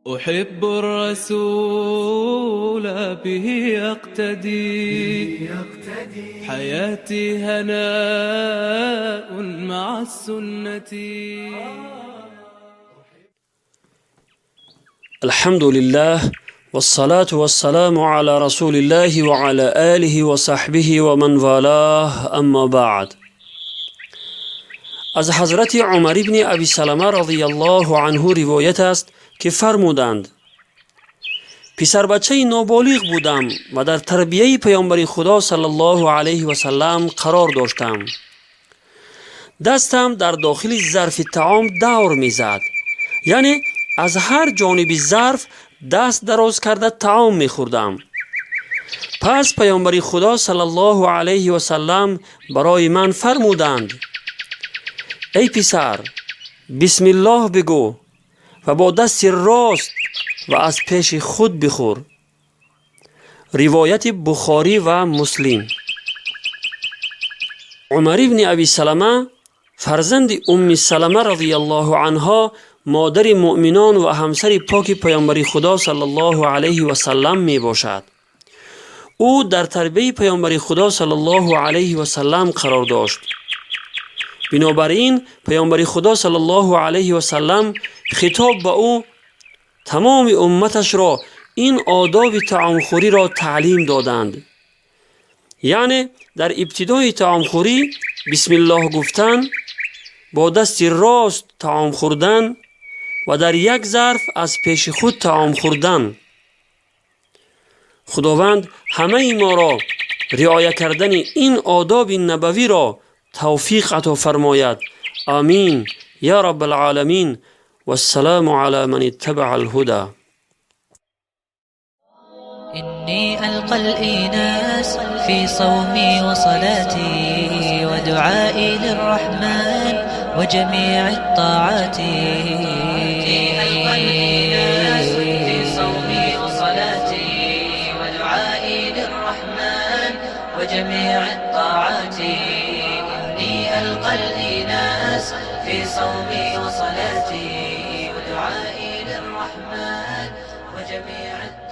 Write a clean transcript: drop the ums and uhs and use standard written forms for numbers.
أحب الرسول به أقتدي حياتي هناء مع السنة. الحمد لله والصلاة والسلام على رسول الله وعلى آله وصحبه ومن والاه أما بعد. از حضرت عمر ابن ابی سلمه رضی الله عنه روایت است که فرمودند: پسربچه نابالغ بودم و در تربیه پیامبر خدا صلی الله علیه و سلم قرار داشتم. دستم در داخل ظرف طعام دور میزد، یعنی از هر جانب ظرف دست دراز کرده طعام میخوردم. پس پیامبر خدا صلی الله علیه و سلم برای من فرمودند: ای پسر، بسم الله بگو و با دست راست و از پیش خود بخور. روایت بخاری و مسلم. عمر ابن ابی سلمه فرزند ام سلمه رضی الله عنها، مادر مؤمنان و همسر پاک پیامبر خدا صلی الله علیه و سلم می باشد. او در تربیه پیامبر خدا صلی الله علیه و سلم قرار داشت. بنابراین پیامبر خدا صلی الله علیه و سلم خطاب به او تمام امتش را این آداب طعامخوری را تعلیم دادند. یعنی در ابتدای طعامخوری بسم الله گفتن، با دست راست طعام خوردن و در یک ظرف از پیش خود طعام خوردن. خداوند همه ما را رعایت کردن این آداب نبوی را توفیق عطا فرماید. آمین یا رب العالمین. والسلام على من اتبع الهدى. إني ألقى الإناس في صومي وصلاتي ودعائي للرحمن وجميع الطاعات. إني ألقى الإناس في صومي وصلاتي ودعائي للرحمن وجميع الطاعات. إني ألقى الإناس في صومي وصلاتي ودعائي للرحمن وجميع الطاعات.